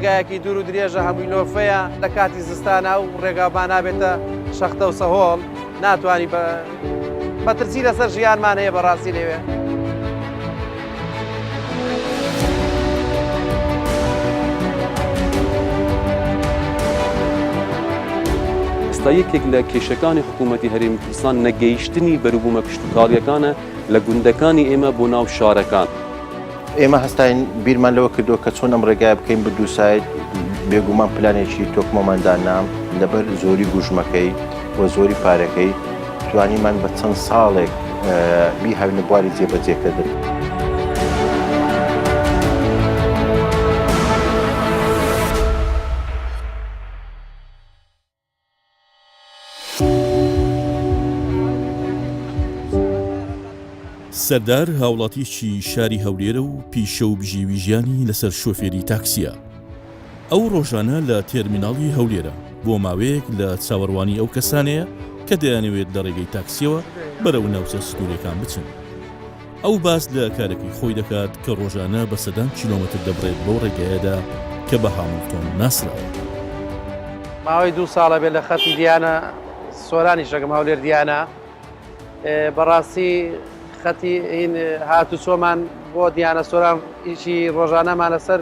ڕێگایەکی دوور و درێژە هەمووی لۆفەیە لە کاتی زستانە و ڕێگاوبان نابێتە شەختە و سەهۆڵ ناتوانانی بە مەترسی لەسەر ژیانمان هەیە بەڕاستی لەوێ. ئێستا یەکێک لە کێشەکانی حکوومەتی هەرێمی کوردستان نەگەیشتنی بەروبوومە کشتوکاڵییەکانە لە گوندەکانی ئێمە بۆ ناو شارەکان. ئێمە هەستاین بیرمان لەوە کردووە کە چۆن ئەم ڕێگایە بکەین بە دووساید، بێگومان پلانێکی تۆکمەمان دانا، لەبەر زۆری گوژمەکەی و زۆری پارەکەی توانیمان بە چەند ساڵێک بیهاوینە بواری جێبەجێکردن. سەردار هاوڵاتیەکی شاری هەولێرە و پیشە و بژیوی ژیانی لەسەر شۆفێری تاکسیە. ئەو ڕۆژانە لە تێرمیناڵی هەولێرە بۆ ماوەیەک لە چاوەڕوانی ئەو کەسانەیە کە دەیانەوێت لە ڕێگەی تاکسیەوە بەرەو ناوچە سنوورێکان بچن. ئەو باس لە کارەکەی خۆی دەکات کە ڕۆژانە بە سەدان کیلۆمەتر دەبڕێت بەو ڕێگایەدا کە بە هامڵتۆن ناسراوە. ماوەی دوو ساڵە بێت لە خەتی دیانە سۆرانیش دەکەم هەولێر دیانە بەڕاستی خەتی هین هاتوچۆمان بۆ دیانە سۆران ئیشی ڕۆژانەمان لەسەر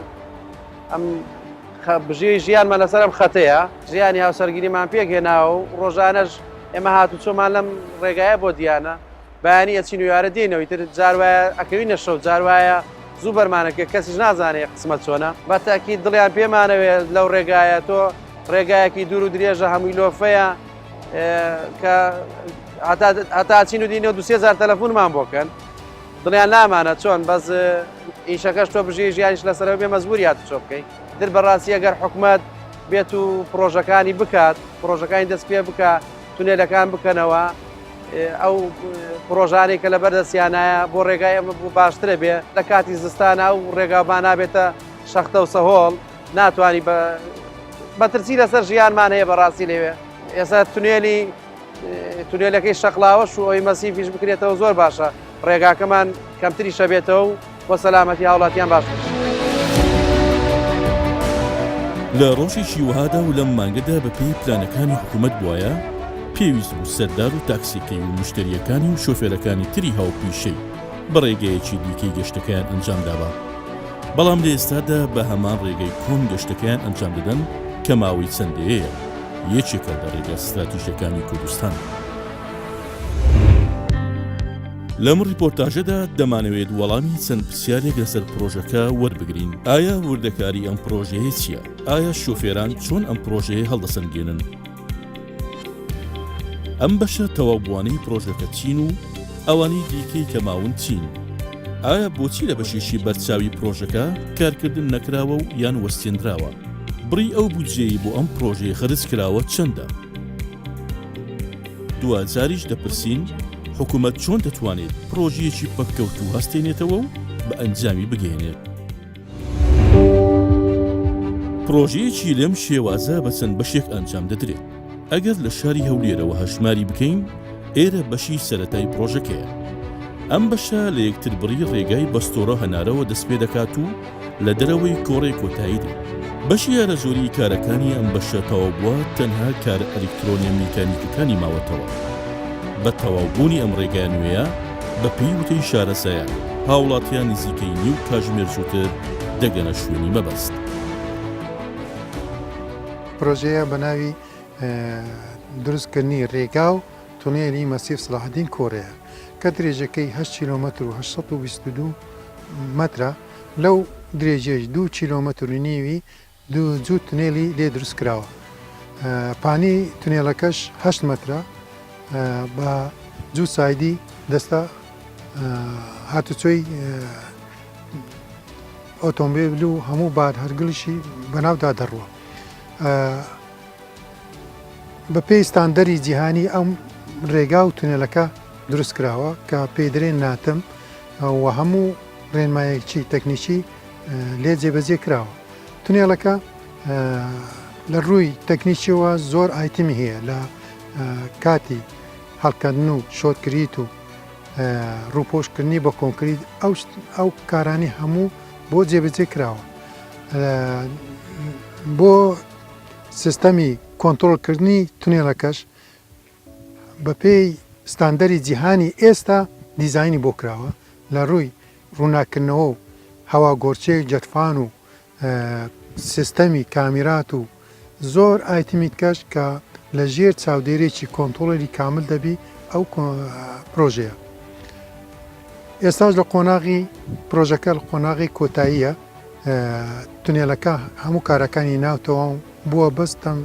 ئەم بژێوی ژیانمان لەسەر ئەم خەتەیە ژیانی هاوسەرگیریمان پێکهێناوە و ڕۆژانەش ئێمە هاتوچۆمان لەم ڕێگایە بۆ دیانە بەیانی ئەچین و یارە دێینەوە ئیتر جار وایە ئەکەوینە شەو جار وایە زوو بەرمانەکە کەسیش نازانێ قسمەت چۆنە بە تاکید دڵیان پێمانەوێ لەو ڕێگایە تۆ ڕێگایەکی دوور و درێژە هەمووی لۆفەیە کە هەتا چین و دینەوە دوسێ زار تەلەفۆنمان بۆکەن دڵیان نامانە چۆن بەس ئیشەکەش تۆ بژی ژیانیش لەسەرەوە بێ مەزبوری هات چۆ بکەیت در بەڕاستی ئەگەر حکومت بێت و پرۆژەکانی بکات پرۆژەکانی دەست پێ بکە تونێلەکان بکەنەوە ئەو پرۆژانەی کە لەبەر دەستیانایە بۆ ڕێگای ئەمە بۆ باشترە بێ لە کاتی زستانە و ڕێگاوبان نابێتە شەختە و سەهۆڵ ناتوانانی بە مەترسی لەسەر ژیانمان هەیە بەڕاستی لەوێ ئێستا تونێلی تونێلەکەی شەقلاوەش و ئەوی مەسیفیش بکرێتەوە زۆر باشە ڕێگاکەمان کەمتری شەبێتەوە و بۆ سەلامەتی هاوڵاتیان باش بێت. لە ڕۆژێکی وەهادا و لەم مانگەدا بەپێی پلانەکانی حکومەت بوایە، پێویست بوو سەردار و تاکسیەکەی و مشتەرییەکانی و شۆفێرەکانی تری هاوپیشەی بە ڕێگەیەکی دیکەی گەشتەکەیان ئەنجام دابا، بەڵام لە ئێستادا بە هەمان ڕێگەی کۆن گەشتەکەیان ئەنجام دەدەن کە ماوەی چەند دەیەیە یەکێکە لە ڕێگا ستراتیژیەکانی کوردستان. لەم ڕیپۆرتاژەدا دەمانەوێت وەڵامی چەند پرسیارێک لەسەر پرۆژەکە وەربگرین. ئایا وردەکاری ئەم پرۆژەیە چییە؟ ئایا شۆفێران چۆن ئەم پرۆژەیە هەڵدەسەنگێنن؟ ئەم بەشە تەواوبووانەی پرۆژەکە چین و ئەوانەی دیکەی کە ماون چین؟ ئایا بۆچی لە بەشێکی بەرچاوی پرۆژەکە کارکردن نەکراوە و یان وەستێنراوە؟ بڕی ئەو بودجەیەی بۆ ئەم پرۆژەیە خەرج کراوە چەندە؟ دواجاریش دەپرسین حکومەت چۆن دەتوانێت پرۆژەیەکی پەککەوتوو هەستێنێتەوە و بە ئەنجامی بگەیەنێت؟ پرۆژەیەکی لەم شێوازە بە چەند بەشێک ئەنجام دەدرێت. ئەگەر لە شاری هەولێرەوە هەژماری بکەین، ئێرە بەشی سەرەتای پرۆژەکەیە. ئەم بەشە لە یەکتربڕی ڕێگای بەستۆرە هەنارەوە دەستپێدەکات و لە دەرەوەی کۆڕێ کۆتایی دێت. بەشی هەرەزۆری کارەکانی ئەم بەشە تەواوبووە تەنها کارە ئەلیکترۆنیە میکانیکەکانی ماوەتەوە. بە تەواوبوونی ئەم ڕێگا نوێیە بە پێی وتەی شارەزایان هاوڵاتیان نزیکەی نیو کاژمێر زووتر دەگەنە شوێنی مەبەست. پرۆژەیە بە ناوی دروستکردنی رێگا و تونێلی مەسیف سەڵاحەدین کۆرەیە کە درێژەکەی هەشت کیلۆمەتر و 822 مەترە، لەو درێژیەش دوو کیلۆمەتر و نیوی دوو جووت تونێلی لێ دروست کراوە. پانی تونێلەکەش هەشت مەترە بە جووت side ی دەستە هاتوچۆی ئۆتۆمبێل و هەموو بارهەرگڵیشی بەناودا دەڕوا. بەپێی ستاندەری جیهانی ئەم رێگا و تونێلەکە دروست کراوە کە پێی دەرێن NATM و هەموو رێنمایەکی تەکنیکی لێ جێبەجێ کراوە. تونێلەکە لە رووی تەکنیکیەوە زۆر item ی هەیە لە کاتی هەڵکەندن و shotcrete و رووپۆشکردنی بە کۆنکریت ئەو کارانی هەموو بۆ جێبەجێ کراوە. بۆ سیستەمی کۆنترۆڵکردنی تونێلەکەش بەپێی ستاندەری جیهانی ئێستا دیزاینی بۆ کراوە لە ڕووی ڕووناککردنەوە و هەواگۆڕکێی jet fan و سیستەمی کامیرات و زۆر ئایتمی تکەش کە لە ژێر چاودێرێکی کۆنتۆڵێری کامل دەبی ئەو پرۆژەیە ئێستاش لە قۆناغی پرۆژەکە لە قۆناغی کۆتاییە تونێلەکە هەموو کارەکانی ناو تەواو بووە بەس تەم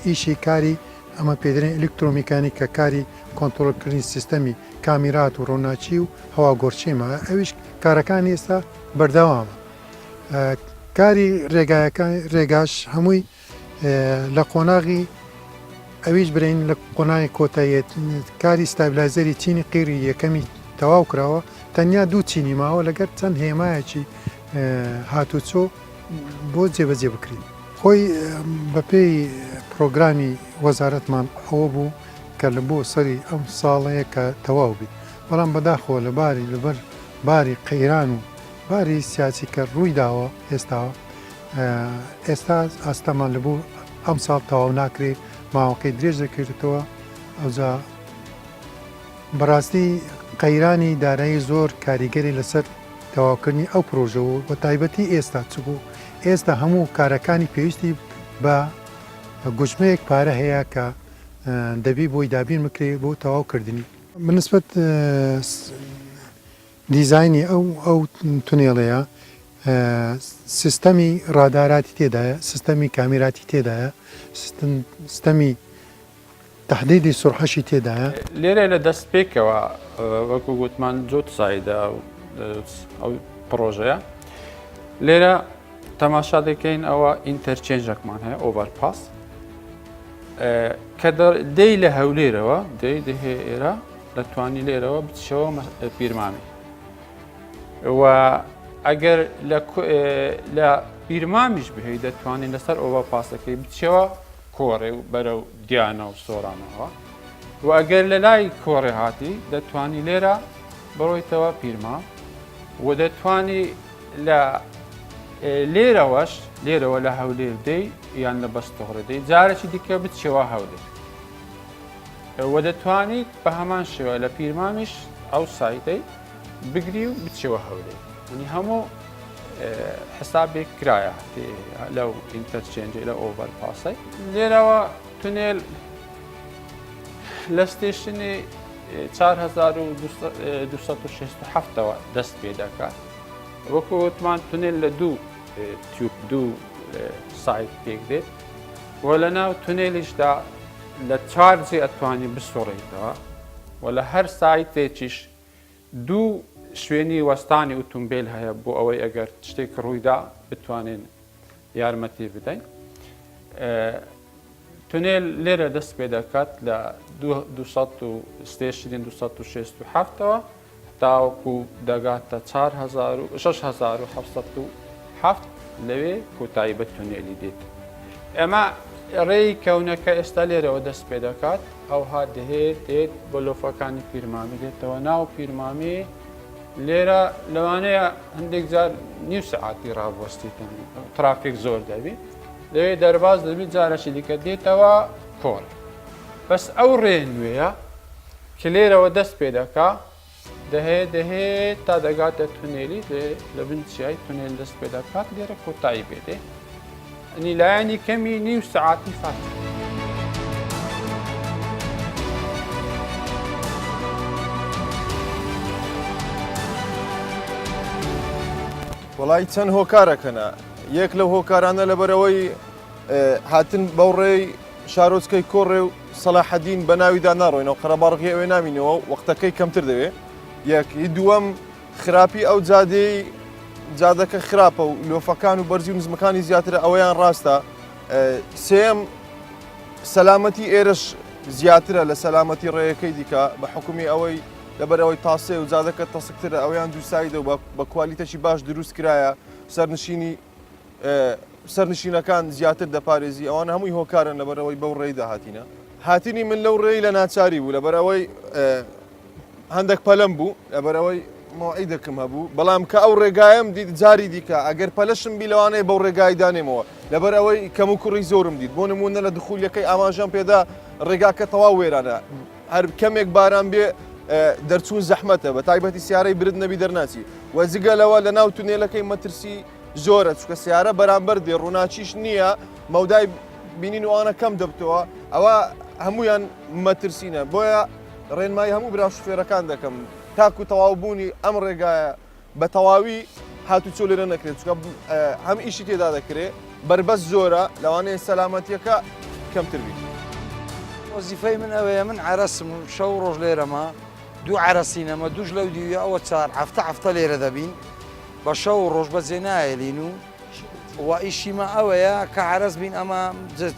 ئیشی کاری ئەمە پێدرێن ئەلکترۆمیکانی کە کاری کۆنترۆلکردنی سیستەمی کامیرات و ڕووناکی و هەواگۆڕکێ مایە ئەویش کارەکانی ئێستا بەردەوامە کاری ڕێگایەکان ڕێگاش هەمووی لە قۆناغی ئەویش برین لە قۆناغی کۆتاییەت کاری stabilizer ی چینی قیری یەکەمی تەواو کراوە تەنیا دوو چینی ماوە لەگەر چەند هێمایەکی هاتوچۆ بۆ جێبەجێ بکرێت. خۆی بەپێی پرۆگرامی وەزارەتمان ئەوە بوو کە لە بۆ سەری ئەم ساڵەیە کە تەواو بیت بەڵام بەداخەوە لە باری لەبەر باری قەیران و باری سیاسی کە ڕووی داوە ئێستا ئێستا ئاستەمان لە بۆ ئەم ساڵ تەواو ناکرێ ماوەکەی درێژ دەکرێتەوە ئەوجا بەڕاستی قەیرانی دارایی زۆر کاریگەری لەسەر تەواوکردنی ئەو پرۆژە و بە تایبەتی ئێستا چبوو ئێستا هەموو کارەکانی پێویستی بە گوژمەیەک پارە هەیە کە دەبی بۆی دابین بکرێ بۆ تەواوکردنی. بەنسبەت دیزاینی ئەو ئەو تونێڵەیە سیستەمی ڕاداراتی تێدایە، سیستەمی کامیراتی تێدایە، سیستەمی تەحدیدی سورعەشی تێدایە. لێرە لە دەستپێکەوە وەکو گوتمان جوت side ە ئەو پڕۆژەیە لێرە تەماشا دەکەین ئەوە interchange ەکمان هەیە overpass کە دەی لە هەولێرەوە دەی دەهێ ئێرە دەتوانی لێرەوە بچەوە پیرمامی و ئەگەر لە پیرمامیش بهی دەتوانین لەسەر overpass ەکەی بچەوە کۆڕێ و بەرەو دیانە و سۆرانەوە و ئەگەر لە لای کۆڕێ هاتی دەتوانی لێرە بڕۆیتەوە پیرمام و دەتوانی لە لێرەوەش لێرەوە لە هەولێر دەی یان لە بەستۆڕێ دەی جارێکی دیکە بچەوە هەولێر و دەتوانیت بە هەمان شێوە لە پیرمامیش ئەو side ەی بگری و بچەوە هەولێر ینی هەموو حسابێک کرایە لەو interchange ی لە overpass ەی لێرەوە تونێل لە station ی 4267ەوە دەست پێ دەکات وەکو وتمان تونێل لە دوو tube دوو side پێک دێت و لە ناو تونێلیشدا لە چوار جێ ئەتوانی بسوڕیتەوە و لە هەر side ێکیش دوو شوێنی وەستانی ئوتومبێل هەیە بۆ ئەوەی ئەگەر شتێک ڕوویدا بتوانین یارمەتی بدەین. تونێل لێرە دەست پێ دەکات لە 200 station ی 267ەوە تاوەکو دەگاتە 6707 لەوێ کۆتایی بە تونێلی دێت. ئێمە ڕێی کەونەکە ئێستا لێرەوە دەست پێ دەکات ئەوها دەهێت دێت بۆ لۆفەکانی پیرمامی دێتەوە ناو پیرمامی لێرە لەوانەیە هەندێک جار نیو سەعاتی ڕابوەستیتن ترافیک زۆر دەبی لەوێ دەرباز دەبی جارەشی دیکە دێتەوە کۆڕ بەس ئەو ڕێ نوێیە کە لێرەوە دەست پێ دەکا دەهێ دەهێ تا دەگاتە تونێلی لە بن چیای تونێل دەست پێ دەکات لێرە کۆتایی پێدێ ئەنی لایەنی کەمی نیو سەعاتی فات. وەڵی چەند هۆکارەکەنە یەک لەو هۆکارانە لەبەرەوەی هاتن بەو ڕێی شارۆچکەی کۆڕێ و سەلاحەدین بە ناویدا ناڕۆینەوە قەرەباڵغی ئەوێ نامینەوە وەختەکەی کەمتر دەوێ یەک ی دووەم خراپی ئەو جادەی جادەکە خراپە و لۆفەکان و بەرزی و نزمەکانی زیاترە ئەوەیان ڕاستە سێم سەلامەتی ئێرەش زیاترە لە سەلامەتی ڕێیەکەی دیکە بە حکومی ئەوەی لەبەرەوەی تاسێ و جادەکە تەسکترە ئەویان دووسایدە و بە کوالیتەکی باش دروست کرایە سەرنشینی سەرنشینەکان زیاتر دەپارێزی ئەوان هەمووی هۆکارن لەبەرەوەی بەو ڕێیدا هاتینە هاتنی من لەو ڕێی لە ناچاری بوو لەبەرەوەی هەندێک پەلەم بوو لەبەرەوەی مەوعیدەکم هەبوو بەڵام کە ئەو ڕێگایم دیت جاری دیکە ئەگەر پەلەشم بی لەوانەیە بەو ڕێگای دانێمەوە. لەبەر ئەوەی کەم و کوڕی زۆرم دیت بۆ نمونە لە دخولیەکەی ئاماژەم پێدا ڕێگاکە تەواو وێرانە هەر کەمێک باران بێ دەرچوون زەحمەتە بە تایبەتی سیارەی برد نەبی دەرناچی و جگە لەوە لە ناو تونێلەکەی مەترسی زۆرە چونکە سیارە بەرامبەر دێ ڕووناکیش نییە مەودای بینین وانە کەم دەبتەوە ئەوە هەمویان مەترسینە بۆیە ڕێنمایی هەموو برا شوفێرەکان دەکەم تاکو تەواو بوونی ئەم ڕێگایە بە تەواوی هاتوچۆ لێرە نەکرێت چونکە هەم ئیشی تێدا دەکرێت بەربەست زۆرە لەوانەیە سەلامەتیەکە کەمتر بیت. وەزیفەی من ئەوەیە من عەرەسم و شەو و ڕۆژ لێرەمە دوو عەرەسینەمە دووش لەو دیویە ئەوە چار هەفتە هەفتە لێرە دەبین بە شەو و ڕۆژ بەجێ نایەلین و و ئیشی مە ئەوەیە کە عەرەس بین ئەمە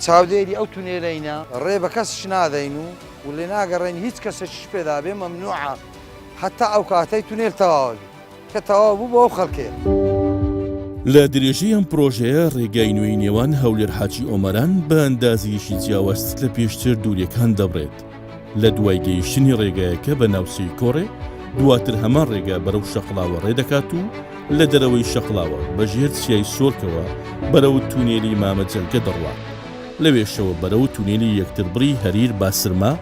چاودێری ئەو تونێلەینە ڕێ بە کەسش نادەین و و لێ ناگەڕێین هیچ کەسێکیش پێدا بێ مەمنوعە هەتا ئەو کاتەی تونێل تەواوە بی کە تەواو بوو بۆ ئەو خەڵکەیە. لە درێژەی ئەم پڕۆژەیە ڕێگای نوێی نێوان هەولێر حاجی ئۆمەران بە ئەندازەیەکی جیاوازتر لە پێشتر دووریەکان دەبڕێت، لە دوای گەیشتنی ڕێگایەکە بە ناوچەی کۆڕێ، دواتر هەمان ڕێگا بەرەو شەقڵاوە ڕێ دەکات و لە دەرەوەی شەقڵاوە بە ژێر چیای سۆرکەوە بەرەو تونێلی مامە جەلکە دەڕوات، لەوێشەوە بەرەو تونێلی یەکتربڕی هەریر باسرما،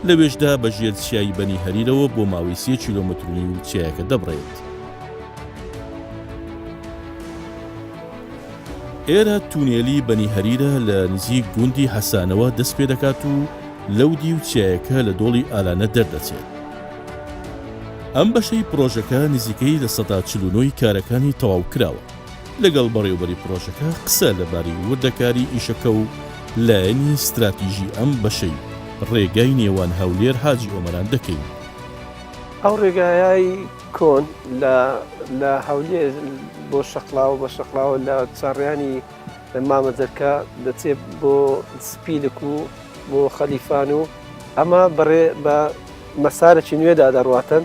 لەوێشدا بە ژێر چیای بەنی هەریرەوە بۆ ماوەی سێ کیلۆمەتر و نیو چیایەکە دەبڕێت. ئێرە تونێلی بەنی هەریرە لە نزیک گوندی حەسانەوە دەست پێ دەکات و لەو دیو چیایەکە لە دۆڵی ئالانە دەردەچێت. ئەم بەشەی پڕۆژەکە نزیکەی 49% ی کارەکانی تەواو کراوە. لەگەڵ بەڕێوبەری پڕۆژەکە قسە لەبارەی وردەکاری ئیشەکە و لایەنی ستراتیژی ئەم بەشەی ڕێگای نێوان هەولێر حاجی ئۆمەران دەکەین. ئەو ڕێگایای کۆن لە لە هەولێر بۆ شەقڵاوە بە شەقڵاوە لە چاڕیانی مامە جەرکە دەچێت بۆ سپیلک و بۆ خەلیفان و ئەمە بەڕێ بە مەسارێکی نوێدا دەڕواتن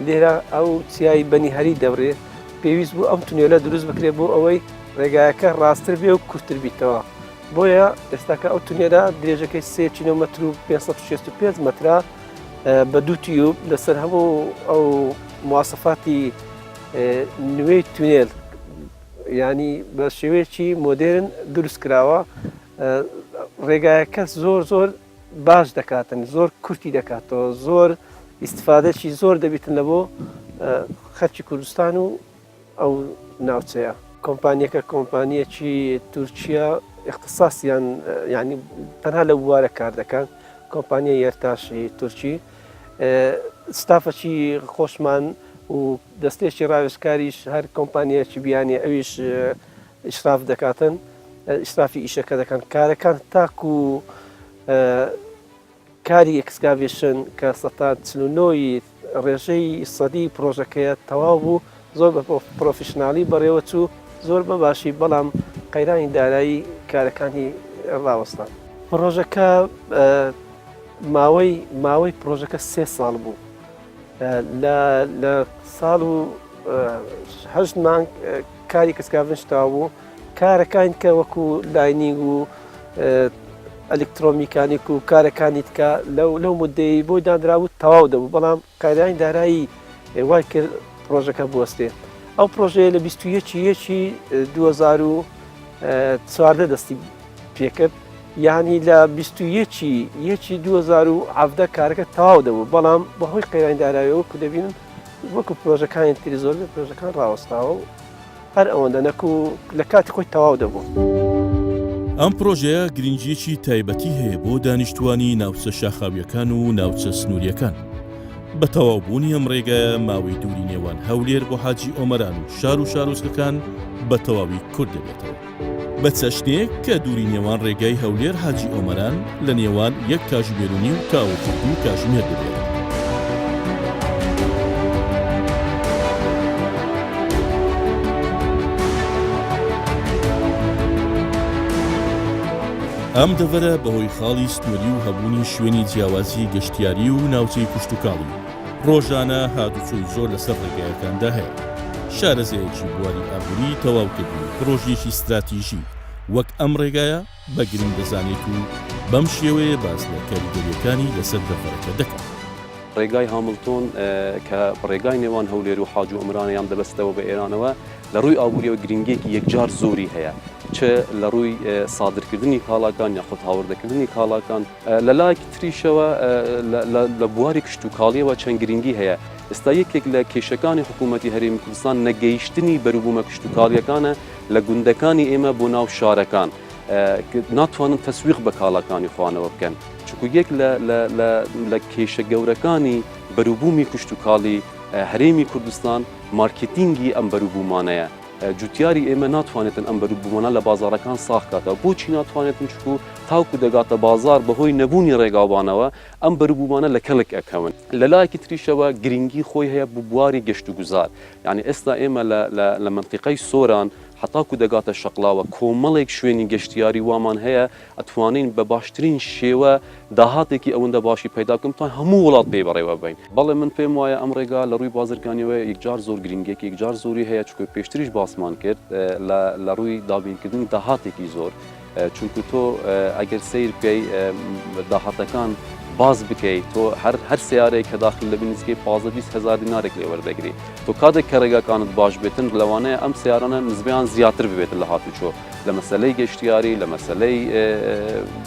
لێرە ئەو چیای بەنی هەری دەبرێ پێویست بوو ئەم تونێلە دروست بکرێت بۆ ئەوەی ڕێگایەکە ڕاستتر بێ و کورتتر بیتەوە بۆیە ئێستاکە ئەو تونێلە درێژەکەی سێ کیلۆمەتر و 565 مەترە بە دوو tube لەسەر هەموو ئەو مواسەفاتی نوێی تونێل ینی بە شێوەیەکی مۆدێرن دروست کراوە ڕێگایەکە زۆر زۆر باش دەکاتن زۆر کورتی دەکاتەوە زۆر ئیسفادەکی زۆر دەبیتن لە بۆ خەرکی کوردستان و ئەو ناوچەیە. کۆمپانیەکە کۆمپانیەکی تورکیە اختصاصیان یعنی تەنها لە بوارە کار دەکەن کۆمپانیە یەرتاشی تورکی ستافەکی خۆشمان و دەستێکی ڕاوێژکاریش هەر کۆمپانیەکی بیانی ئەویش ئیشراف دەکاتن ئیشرافی ئیشەکە دەکەن کارەکان تاکو کاری excavation کە 49 ی ڕێژەی سەدی پرۆژەکەیە تەواو بوو زۆر بە پرۆفیشنالی بەڕێوە چوو زۆر بە باشی بەڵام قەیرانی دارایی کارەکانی ڕاوەستان. پڕۆژەکە ماوەی ماوەی پڕۆژەکە سێ ساڵ بوو لە لە ساڵ و هەشت مانگ کاری excavation تەواو بوو کارەکان کە وەکو lining و ئەلکترۆمیکانیک و کارەکانی تکە لەو لەو مدەی بۆی دانرابوو تەواو دەبوو بەڵام قەیرانی دارایی وای کرد پرۆژەکە بوەستێ ئەو پرۆژەیە لە 21 یەکی 2014 دەستی پێکرد یعنی لە 21 یەکی 2017 کارەکە تەواو دەبوو بەڵام بەهۆی قەیرانی دارایی وەکو دەبینن وەکو پرۆژەکانی تری زۆر پرۆژەکان ڕاوەستاوە و هەر ئەوەندە نەکو لە کاتی خۆی تەواو دەبوو. ئەم پڕۆژەیە گرنگییەکی تایبەتی هەیە بۆ دانیشتووانی ناوچە شاخاوییەکان و ناوچە سنوورییەکان. بە تەواوبوونی ئەم ڕێگایە ماوەی دووری نێوان هەولێر بۆ حاجی ئۆمەران و شار و شارۆچکەکان بە تەواوی کورت دەبێتەوە. بە چەشنێک کە دووری نێوان ڕێگای هەولێر حاجی ئۆمەران لە نێوان یەک کاژمێر و نیو تاوەکو دوو کاژمێر دەبێت. ئەم دەڤەرە بەهۆی خاڵی سنووری و هەبوونی شوێنی جیاوازی گەشتیاری و ناوچەی کشتوکاڵی، ڕۆژانە هاتوچۆی زۆر لەسەر ڕێگایەکاندا هەیە. شارەزایەکی بواری ئابووری تەواوکردنی پڕۆژیەکی ستراتیژی وەک ئەم ڕێگایە بە گرنگ دەزانێت و بەم شێوەیە باس لە کاریگەرییەکانی لەسەر دەڤەرەکە دەکات. ڕێگای هامڵتۆن کە ڕێگای نێوان هەولێر و حاجی ئۆمرانیان دەبەستەوە بە ئێرانەوە، لە ڕووی ئابووریەوە گرنگیەکی یەکجار زۆری هەیە. چ لە ڕووی سادرکردنی کاڵاکان یاخود هاوردەکردنی کاڵاکان. لە لایەکی تریشەوە لە بواری کشتوکاڵیەوە چەند گرنگی هەیە. ئێستا یەکێک لە کێشەکانی حکوومەتی هەرێمی کوردستان نەگەیشتنی بەروبوومە کشتوکاڵیەکانە لە گوندەکانی ئێمە بۆ ناو شارەکان. ناتوانن تەسویق بە کاڵاکانی خۆیانەوە بکەن. چونکو یەک لە کێشە گەورەکانی بەروبوومی کشتوکاڵی هەرێمی کوردستان مارکێتینگی ئەم بەروبوومانەیە. جوتیاری ئێمە ناتوانێتن ئەم بەروبوومانە لە بازاڕەکان ساغ کاتەوە. بۆچی ناتوانێتن؟ چونکو تاوکو دەگاتە بازاڕ بەهۆی نەبوونی ڕێگاوبانەوە ئەم بەروبوومانە لە کەڵک ئەکەون. لە لایەکی تریشەوە گرنگی خۆی هەیە بۆ بواری گەشتوگوزار. یانی ئێستا ئێمە لە لە لە مەنتیقەی سۆران هەتاکو دەگاتە شەقڵاوە کۆمەڵێک شوێنی گەشتیاری وامان هەیە ئەتوانین بە باشترین شێوە داهاتێکی ئەوەندە باشی پەیدا بکەین بتوانین هەموو وڵات پێی بەڕێوە ببەین. بەڵێ من پێم وایە ئەم ڕێگا لە ڕووی بازرگانیەوە یەکجار زۆر گرینگێکی یەکجار زۆری هەیە چونکە پێشتریش باسمان کرد لە لە ڕووی دابینکردنی داهاتێکی زۆر چونکو تۆ ئەگەر سەیر بکەی داهاتەکان باز بکەی تۆ هەر هەر سیارەیە کە داخل دەبی نزیکەی 15 20 هزار دینارێک لێ وەردەگری تۆ کاتێک کە ڕێگاکانت باش بێتن لەوانەیە ئەم سیارانە نزبیان زیاتر ببێتن لە هاتوچۆ لە مەسەلەی گەشتیاری، لە مەسەلەی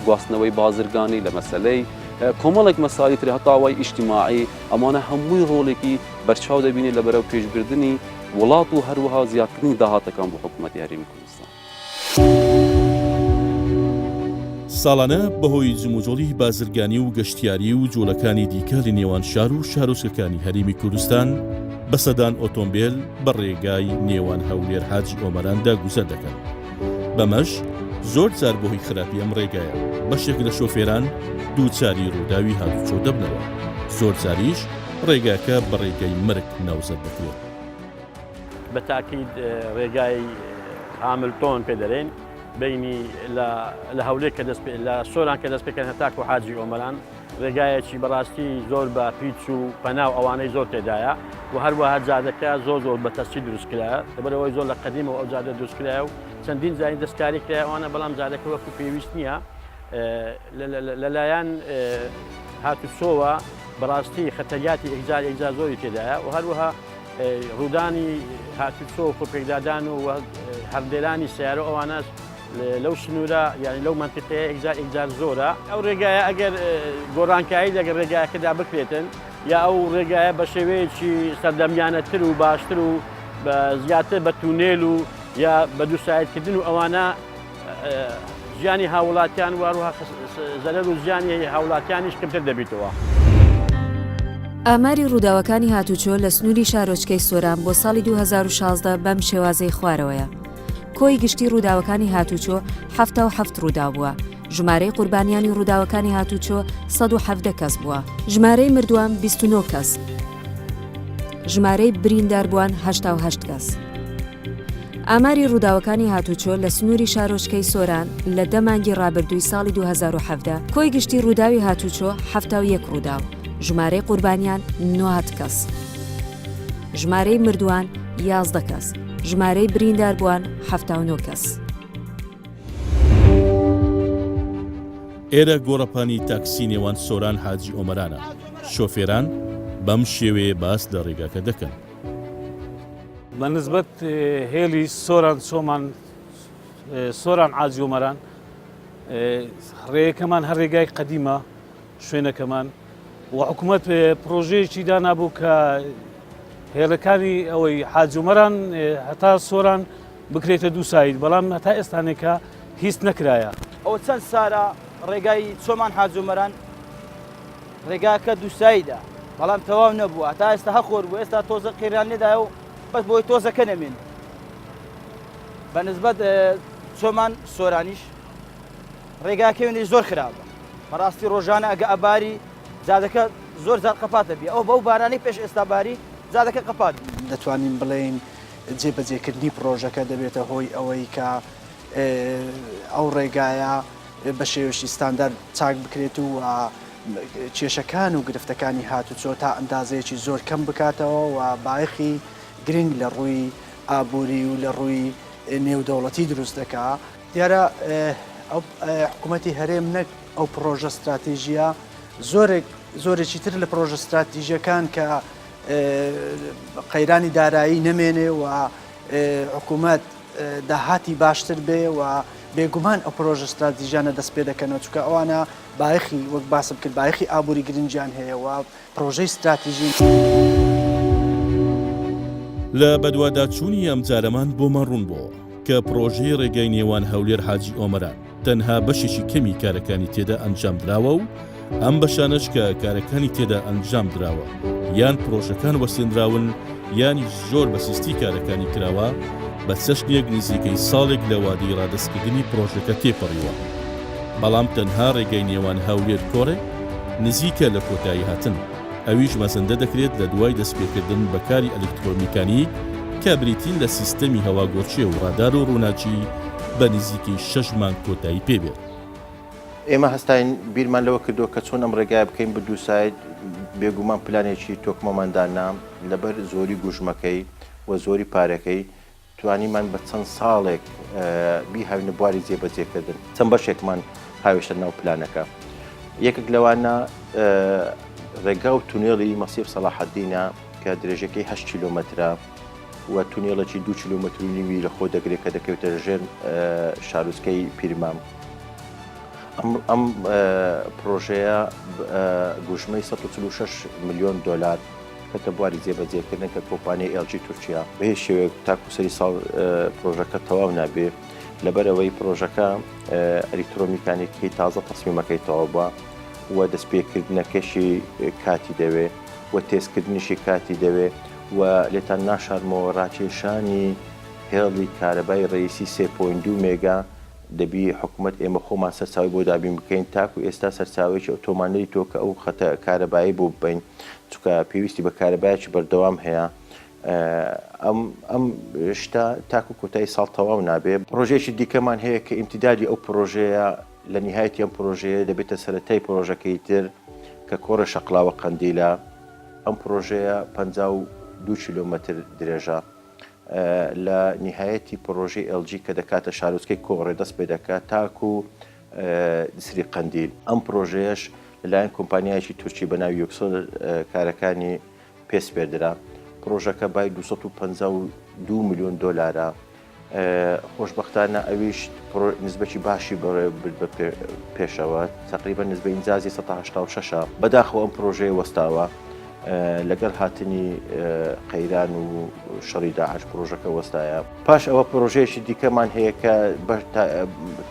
گواستنەوەی بازرگانی، لە مەسەلەی کۆمەڵێک مەسالی تر هەتا وای ئیجتیماعی، ئەمانە هەمووی ڕۆڵێکی بەرچاو دەبینێت لە بەرەو پێشبردنی وڵات و هەروەها زیادکردنی داهاتەکان بۆ حکوومەتی هەرێمی کوردستان. ساڵانە بەهۆی جموجۆڵی بازرگانی و گەشتیاری و جوڵەکانی دیکە لە نێوان شار و شارۆچکەکانی هەرێمی کوردستان بە سەدان ئۆتۆمبێل بە ڕێگای نێوان هەولێر حاجی ئۆمەراندا گوزەر دەکەن بەمەش زۆر جار بەهۆی خراپی ئەم ڕێگایە بەشێک لە شۆفێران دووچاری ڕووداوی هاتوچۆ دەبنەوە زۆر جاریش ڕێگاکە بە ڕێگای مەرگ ناوزەد دەکرێت. بە تاکید ڕێگای هاملتۆن پێ دەرێن بینی لە هەولێر کە دەست لە سۆران کە دەست پێکەن هەتاکو حاجی ئۆمەران ڕێگایەکی بەڕاستی زۆر بە پیچ و پەنا و ئەوانەی زۆر تێدایە و هەروەها جادەکە زۆر زۆر بە تەسکی دروست کرایە لەبەرئەوەی زۆر لە قەدیمەوە ئەو جادە دروست کرایە و چەندین جاری دەستکاری کرایە ئەوانە بەڵام جادەکە وەکو پێویست نییە لەلایەن هاتوچۆوە بەڕاستی خەتەریاتی ئێکجار ئێکجار زۆری تێدایە و هەروەها ڕوودانی هاتوچۆ و خۆپێکدادان و هەردێرانی سیارە ئەوانەش لەو سنوورە یانی لەو مەنتیقەیە ئێکجار ئێکجار زۆرە. ئەو ڕێگایە ئەگەر گۆڕانکاری لەگەڵ ڕێگایەکەدا بکرێتن یا ئەو ڕێگایە بە شێوەیەکی سەردەمیانەتر و باشتر و زیاتر بە تونێل و یا بە دووسایدکردن و ئەوانە ژیانی هاوڵاتیان و هەروەها زەرەر و زیانی هاوڵاتیانیش کەمتر دەبیتەوە. ئاماری ڕووداوەکانی هاتوچۆ لە سنووری شارۆچکەی سۆران بۆ ساڵی 2016 بەم شێوازەی خوارەوەیە. کۆی گشتی ڕووداوەکانی هاتوچۆ 77 ڕووداو بووە، ژمارەی قوربانیانی ڕووداوەکانی هاتوچۆ 117 کەس بووە، ژمارەی مردووان 29 کەس، ژمارەی برینداربووان 88 کەس. ئاماری ڕووداوەکانی هاتوچۆ لە سنووری شارۆچکەی سۆران لە دە مانگی ڕابردووی ساڵی 2017 کۆی گشتی ڕووداوی هاتوچۆ 71 ڕووداو، ژمارەی قوربانیان 90 کەس. ژمارەی مردووان 11 کەس، ژمارەی برینداربووان 79 کەس. ئێرە گۆڕەپانی تاکسی نێوان سۆران حاجی ئۆمەرانە، شۆفێران بەم شێوەیە باس لە ڕێگاکە دەکەن. بە نسبەت هێلی سۆران چۆمان سۆران حاجی ئۆمەران ڕێیەکەمان هەر ڕێگای قەدیمە شوێنەکەمان و حکوومەت پرۆژەیەکی دانابوو کە هێڵەکانی ئەوەی حاجومەران هەتا سۆران بکرێتە دوو ساید بەڵام هەتا ئێستانێکە هیچ نەکرایە. ئەوە چەند سارە ڕێگای چۆمان حاجومەران ڕێگاکە دووسایدە بەڵام تەواو نەبووە تا ئێستا هە خۆر بوو ئێستا تۆزە قیران لێدایە و بەس بۆی تۆزەکە نەمێن بە نسبەت چۆمان سۆرانیش ڕێگاکەی وێنەی زۆر خراپە بەڕاستی ڕۆژانە ئەگە ئەباری جادەکە زۆر جار قەپاتە بی ئەو بەو بارانەی پێش ئێستا باری جادەکە قەپات دەتوانین بڵێین جێبەجێکردنی پڕۆژەکە دەبێتە هۆی ئەوەی کە ئەو ڕێگایە بە شێوەیەکی ستاندارد چاک بکرێت و کێشەکان و گرفتەکانی هاتوچۆ تا ئەندازەیەکی زۆر کەم بکاتەوە و بایەخی گرنگ لە ڕووی ئابووری و لە ڕووی نێودەوڵەتی دروست دەکا. دیارە ئەو حکوومەتی هەرێم نەک ئەو پڕۆژە ستراتیژییە، زۆرێک زۆرێکی تر لە پڕۆژە ستراتیژییەکان کە قەیرانی دارایی نەمێنێ و حکوومەت. داهاتی باشتر بێ و بێگومان ئەو پرۆژە ستراتیژیانە دەست پێ دەکەنەوە چونکە ئەوانە بایەخی وەک باسم کرد بایەخی ئابووری گرنگیان هەیە و پرۆژەی ستراتیژین. لە بەدواداچوونی ئەمجارەمان بۆمان ڕوون بۆوە کە پڕۆژەی ڕێگای نێوان هەولێر حاجی ئۆمەران تەنها بەشێکی کەمی کارەکانی تێدا ئەنجامدراوە و ئەم بەشانەش کە کارەکانی تێدا ئەنجام دراوە یان پرۆژەکان وەستێنراون یانیش زۆر بە سستی کارەکانی کراوە، بە چەشنێک نزیکەی ساڵێک لە وادەی ڕادەستکردنی پرۆژەکە تێپەڕیوە، بەڵام تەنها ڕێگای نێوان هەولێر کۆڕێ نزیکە لە کۆتایی هاتن، ئەویش مەزەندە دەکرێت لە دوای دەستپێکردن بە کاری ئەلکترۆمیکانیک کە بریتین لە سیستەمی هەواگۆڕکێ و ڕادار و ڕووناکی بە نزیکەی شەش مانگ کۆتایی پێبێت. ئێمە هەستاین بیرمان لەوە کردووە کە چۆن ئەم ڕێگایە بکەین بە دووساید، بێگومان پلانێکی تۆکمەمان دانا، لەبەر زۆری گوژمەکەی و زۆری پارەکەی توانیمان بە چەند ساڵێک بیهاوینە بواری جێبەجێکردن. چەند بەشێکمان هاوێشتە ناو پلانەکە، یەکێک لەوانە ڕێگا و تونێڵی مەسیف سەڵاحەدینە کە درێژەکەی هەشت کیلۆمەترە و تونێڵێکی دوو کیلۆمەتر و نیوی لەخۆ دەگرێت کە دەکەوێتە ژێر شارۆچکەی پیرمام. ئەم پرۆژەیە گوژمەی 146 ملیۆن دۆلار کەتە بواری جێبەجێکردن کە کۆمپانیای LG تورکیا بە هیچ شێوەیەک تاکو سەری ساڵ پرۆژەکە تەواو نابێ لەبەرئەوەی پرۆژەکە ئەلیکترۆمیکانیکی تازە تەسمیمەکەی تەواو بووە و دەستپێکردنەکەشی کاتی دەوێ و تێستکردنیشی کاتی دەوێ و لێتان ناشارمەوە ڕاکێشانی هێڵی کارەبای ڕەئیسی 3.2 مێگا دەبی حکومەت ئێمە خۆمان سەرچاوەی بۆ دابین بکەین، تاکو ئێستا سەرچاوەیەکی ئەوتۆمان نەدیتووە کە ئەو خەتە کارەبایەی بۆ ببەین، چونکە پێویستی بە کارەبایەکی بەردەوام هەیە، ئەم ئەم شتە تاکو کۆتایی ساڵ تەواو نابێ. پڕۆژەیەکی دیکەمان هەیە کە ئیمتیدادی ئەو پڕۆژەیە لە نیهایەتی ئەم پڕۆژەیە دەبێتە سەرەتای پڕۆژەکەی تر کە کۆڕێ شەقڵاوە قەندیلە، ئەم پڕۆژەیە 52 کیلۆمەتر درێژە. لە نیهایەتی پڕۆژەی ئێڵ جی کە دەکاتە شارۆچکەی کۆڕێ دەست پێ دەکات تاکو جسری قەندیل. ئەم پڕۆژەیەش لەلایەن کۆمپانیایەکی تورکی بە ناوی یوکسل کارەکانی پێ سپێردرا. پڕۆژەکە بای 252 ملیۆن دۆلارە. خۆشبەختانە ئەویش نسبەکی باشی برد بە پێشەوە، تەقریبەن نسبەی ئینجازی 186 ە. بەداخەوە ئەم پڕۆژەیە وەستاوە. لەگەڵ هاتنی قەیران و شەڕی داعش پرۆژەکە وەستایە. پاش ئەوە پرۆژەیەکی دیکەمان هەیە کە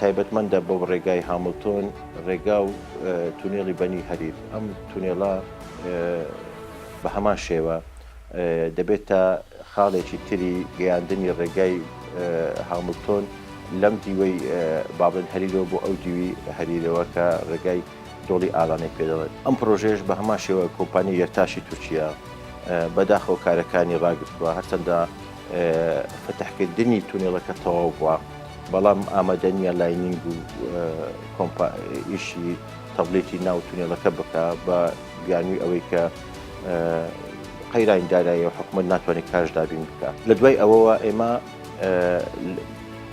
تایبەتمەندە بۆ ڕێگای هامڵتۆن، ڕێگا و تونێڵی بەنی هەریر. ئەم تونێڵە بە هەمان شێوە دەبێتە خاڵێکی تری گەیاندنی ڕێگای هامڵتۆن لەم دیوەی با بڵێن هەریرەوە بۆ ئەو دیوی هەریرەوە کە ڕێگای دۆڵی ئالانەی پێ دەڵێن. ئەم پڕۆژەیەش بە هەمان شێوە کۆمپانیای یەرتاشی تورکیە بەداخەوە کارەکانی ڕاگرتووە، هەرچەندە فەتحکردنی تونێڵەکە تەواو بووە، بەڵام ئامادە نییە lining و کۆمپا ئیشی تەبلیتی ناو تونێڵەکە بکا بە بیانووی ئەوەی کە قەیرانی داراییە و حکومەت ناتوانێت کاش دابین بکا. لە دوای ئەوەوە ئێمە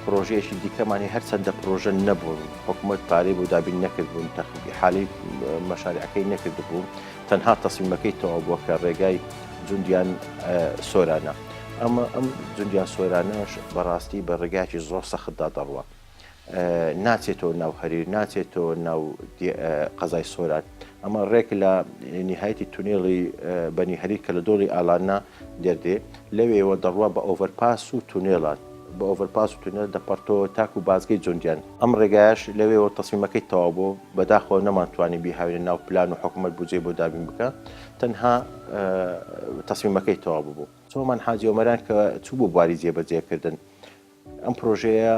پرۆژەیەکی دیکەمان هەیە هەرچەندە پرۆژە نەبوون حکومەت پارەی بۆ دابین نەکردبوون ئیحالەی مەشاریعەکەی نەکردبوو تەنها تەسمیمەکەی تەواو بووە کە ڕێگای جوندیان سۆرانە ئەمە ئەم جوندیان سۆرانەش بەڕاستی بە ڕێگایەکی زۆر سەختدا دەڕوا ناچێتەوە ناو هەریر ناچێتەوە ناو قەزای سۆران ئەمە ڕێک لە نیهایەتی تونێڵی بەنی هەریر کە لە دۆڵی ئالانە دەردێ لەوێوە دەڕوا بە ئۆڤەرپاس و تونێڵە بە ئۆڤەرپاس و تونێل دەپەڕتەوە تاکو بازگەی جوندیان. ئەم ڕێگایەش لەوێوە تەسمیمەکەی تەواو بوو، بەداخەوە نەمانتوانی بیهاوینە ناو پلان و حکومەت بودجەی بۆ دابین بکا، تەنها تەسمیمەکەی تەواو ببوو. چۆمان حاجی ئۆمەران کە چوو بۆ بواری جێبەجێکردن ئەم پرۆژەیە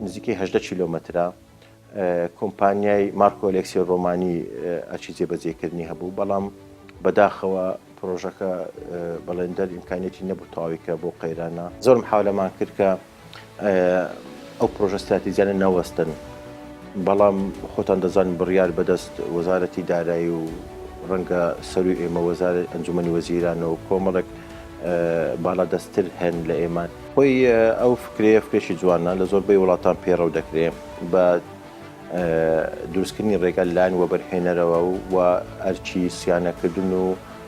نزیکەی 18 کیلۆمەترە، کۆمپانیای مارکۆ ئەلێکسی ڕۆمانی ئەرکی جێبەجێکردنی هەبوو، بەڵام بەداخەوە پرۆژەکە بەڵێندەر ئیمکانیەتی نەبوو تەواوی کە بۆ قەیرانە. زۆر محاولەمان کرد کە ئەو پرۆژە ستراتیجیانە نەوەستن، بەڵام خۆتان دەزانن بڕیار بەدەست وەزارەتی دارایی و ڕەنگە سەرووی ئێمە وەزارەت ئەنجومەنی وەزیران و کۆمەڵێک باڵادەستتر هەن لە ئێمە. خۆی ئەو فکرەیە فکرێکی جوانە، لە زۆربەی وڵاتان پەیڕەو دەکرێ بە دروستکردنی ڕێگا لەلایەن وەبەرهێنەرەوە و ئەرکی سیانەکردن و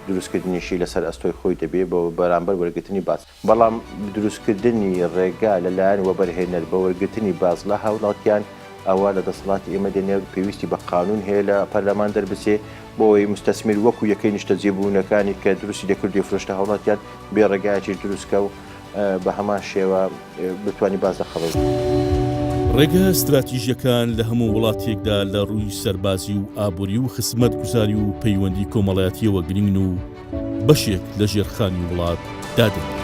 دروستکردنیشی لەسەر ئەستۆی خۆی دەبێ بە بەرامبەر وەرگرتنی باج. بەڵام دروستکردنی ڕێگا لەلایەن وەبەرهێنەر بە وەرگرتنی باج لە هاوڵاتیان ئەوە لە دەسەڵاتی ئێمە دێنێ و پێویستی بە قانون هەیە لە پەرلەمان دەربچێ بۆ ئەوەی موستەسمیر وەکو یەکەی نیشتەجێبوونەکانی کە دروستی دەکرد و فرۆشتە هاوڵاتیان بێ ڕێگایەکیش دروستکا و بە هەمان شێوە بتوانی باج لە خەڵک. ڕێگە ستراتیژیەکان لە هەموو وڵاتێکدا لە ڕووی سەربازی و ئابووری و خزمەتگوزاری و پەیوەندی کۆمەڵایەتیەوە گرنگن و بەشێک لە ژێرخانی وڵات دادەنرێن.